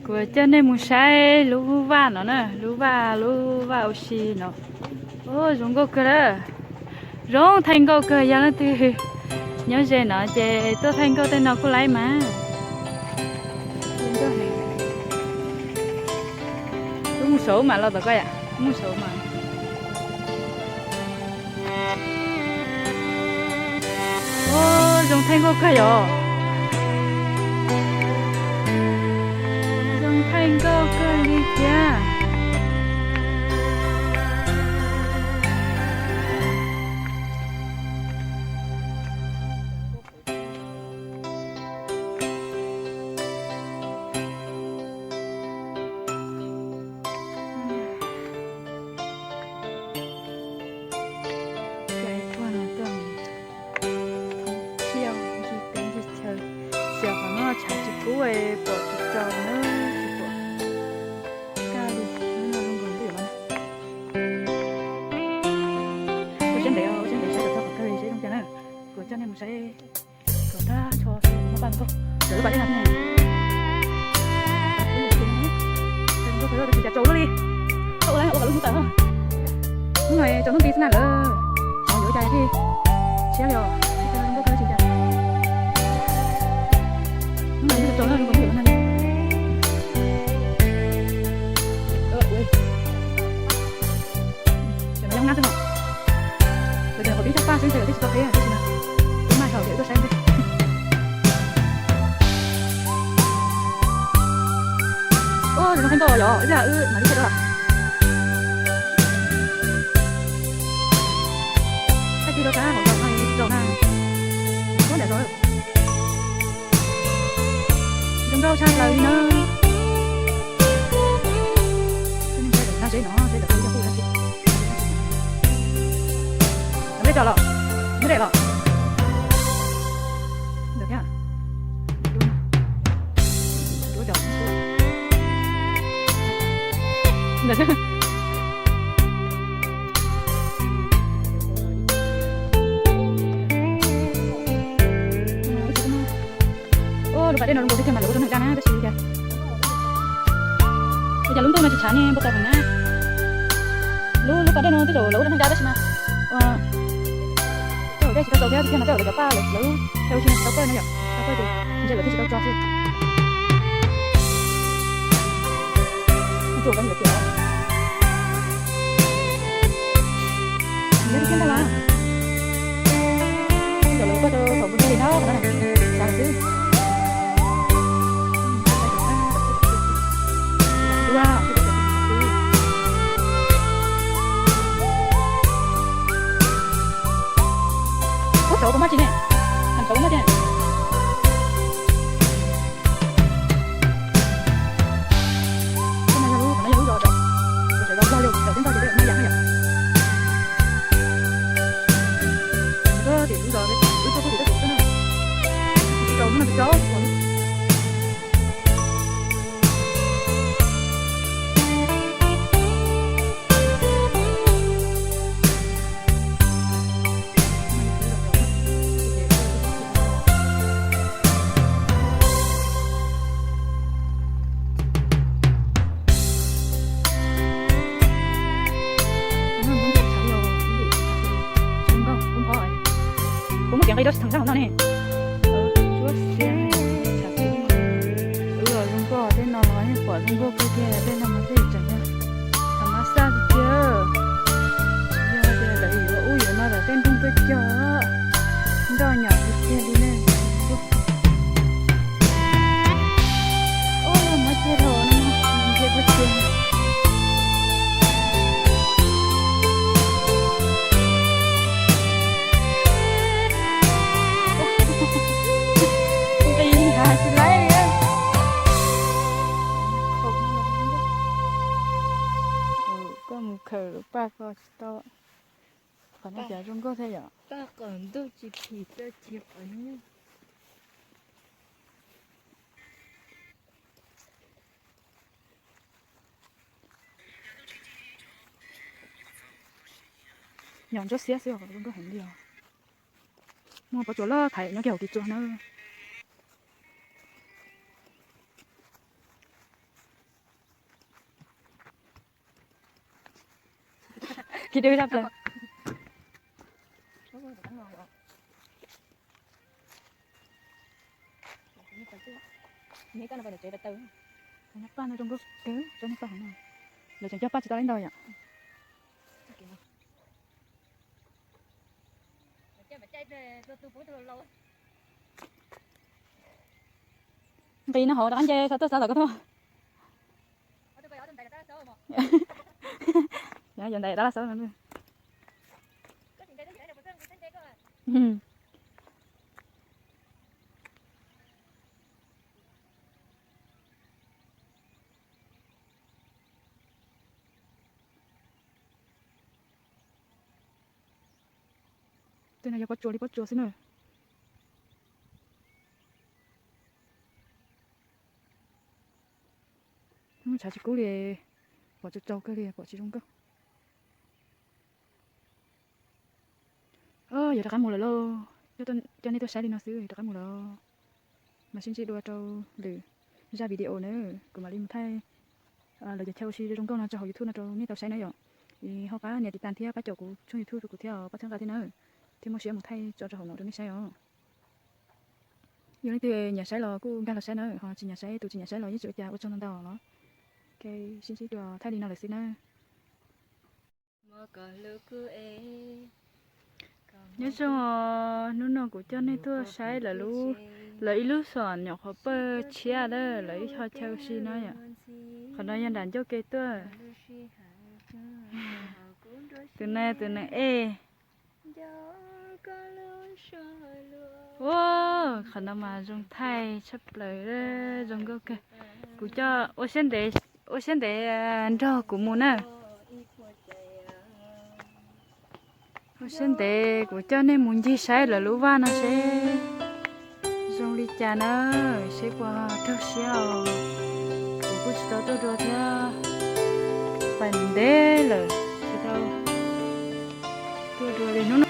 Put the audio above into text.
Kuv coj nej mus saib lub vaj no na, lub vaj, lub vaj ua si no. Ua zoo nkauj kawg lawm. Zoo thaij nkauj kawg, yog leej twg nyob ze no ces tuaj thaij nkauj tej no kuj laib mas. Wb mus saud mas los tom koj yam, wb mus saud mas. Ua zoo thaij nkauj kawg yom. Zoo thaij nkauj kawg li thiab. Cai tuaj no tuaj thoob thiab ncig teb ncig chaw, xyov qhov no tshav tsis kub pom tsis tau na, tsis pom kaj li. Ua siab ntev, ua siab ntev saib kom txog qhov kawg seb zoo cas na. Kuv coj nej mus saib kom tag nrho seb muaj paj nkauj ntawm lub pas dej no thiab. Tab sis cas tsaus luaj li, ua lawv ua kom lub hnub tawm. Hnub no tsaus ntuj nti xwb na lawm, xyov yuav ua cas thiaj siab li os. Ua zoo nkauj kawg tsis cas. Hnub no tsaus ntuj nti na. Ces no yog hoob nab xwb no. Ces qhov pib cog paj xwb ces lawv thiaj tsis tau qheb, tab sis mas wb maj dhau ces wb tuaj saib ntej. Ua zoo thaij nkauj yom, ib pliag wb mam li thaij dua. Thaij kiag rau sab hauv zos no tsis tsaus na. Ua nram zos. Zoo nkauj tshaj plaws li na. Nag zeb no zeb ntawm ub yog hu dab tsi? Lawv tso los, muab dej los. Ntawm thiab. Ntawm thiab. Ua lub pas dej no zoo nkaus thiab mas lawv ua rau neeg da na tab sis cas, ua cas lub ntuj no tsis tshav ne npau taws heev na. Lub, lub pas dej no tej zaum lawv ua rau neeg da tab sis mas ua tej zaum dej tsis tau txaus thiab, tiam sis mas tej zaum lawv cov paj lawv, lawv ua si tsis tau pawj no yom, tsis tau pawj ces ntshe lawv thiaj tsis tau tso xwb. Tsuas koj niam tias nyob tiag tiag ntag mas. Tej zaum lawv pawj rau thaum npus ntej li na, qhov no xav xwb. Ub, tsaus puas maj tsis ne? Heem tsaus puas maj tsis? Qhov no yog lub, qhov no yog lub zos, sawv daws nplog yog sawv daws nplog ces lawv maj yam no yom. Tim lub zos wb tuaj puag tim tuaj tim xwb na. Tsis tau hnub no tsis tau tsis pom li. Kuv muab kev nqi rau tsis theem sab hauv no ne. Tsuab xiab, tshav kub. Wb los zoo nkauj tej no los yeej pom zoo nkauj kawg kiag, tej no mas tej tseem yog thaum mab xaj tiag tiag. Yog tias lawv yuav ub yuav no lawm tej nroog tuaj cog, nroj nyom tiag tiag li ne. Ub, muab kiag rau no, kiag puag tsuag. Nqis hav tsis laib li. Koj mus khaws lub paj ko tsis tau. Qhov no cas zoo nkauj thiab yom. Paj qhov ntuj tsis phim txoj cia qhov nyuj. Yog ntsuab xiab xwb os, zoo nkauj heev li os. Muaj pob tsuas loj thaiv nyob kiag hauv kis tsuag na. Ci dub zaj plaws. Paj no zoo nkauj kawg, tsob niag paj hauv no. Lawv tseem cog paj tsis tau ib ntau yom. Nqis no hauv rov qab nce xav tuaj xav lawm koj tuaj. Yog ntais rov laj xav. Tej no yog pob tsuas li pob tsuas xwb na. Tshav tsis kub li, pom tsaus tsaus kawg li, pom tsis zoo nkauj. Yuav rov qab mus lawm lauj, coj nej tuaj saib li no xwb, rov qab mus lawm. Mas sib ntsib dua rau lwm zaj video na, kuv mam li mus thaij lawv cov chaw ua si zoo nkauj no tso hauv YouTube no rau nej tau saib na yom. Es ho pab nias tiv tas thiab pab caum kuv tshooj YouTube rau kuv thiab, pab txhawb nqa thiab na, thiab muaj siab mus thaij tso rau hauv no rau nej saib os. Yog leej twg nyiam saib los kuj nkag los saib na, ho tsis nyiam saib, tus tsis nyiam saib los yeej tsis ua cas, ua tsaug ntau ntau los. Sib ntsib dua thaij li no lawm xwb na. Nyob zoo os, hnub no kuv coj nej tuaj saib lawv lub, lawv ib lub xom nyom qhov pawg tshiab lawm, lawv ib qho chaw ua si no yom. Qhov no yog nram ncauj ke tuaj. Tus no tus neeg ej. Ua, qhov no mas zoo thaij tshaj plaws, zoo nkauj kawg. Kuv coj ua siab ntev, ua siab ntev nrog kuv mus na. Ua siab ntev kuv coj nej mus ncig saib lawv lub vaj no seb zoo li cas na, seb puas raug siab os. Kuv kuj tsis tau tuaj dua thiab, pais ntev lawm tsis tau tuaj dua li hnub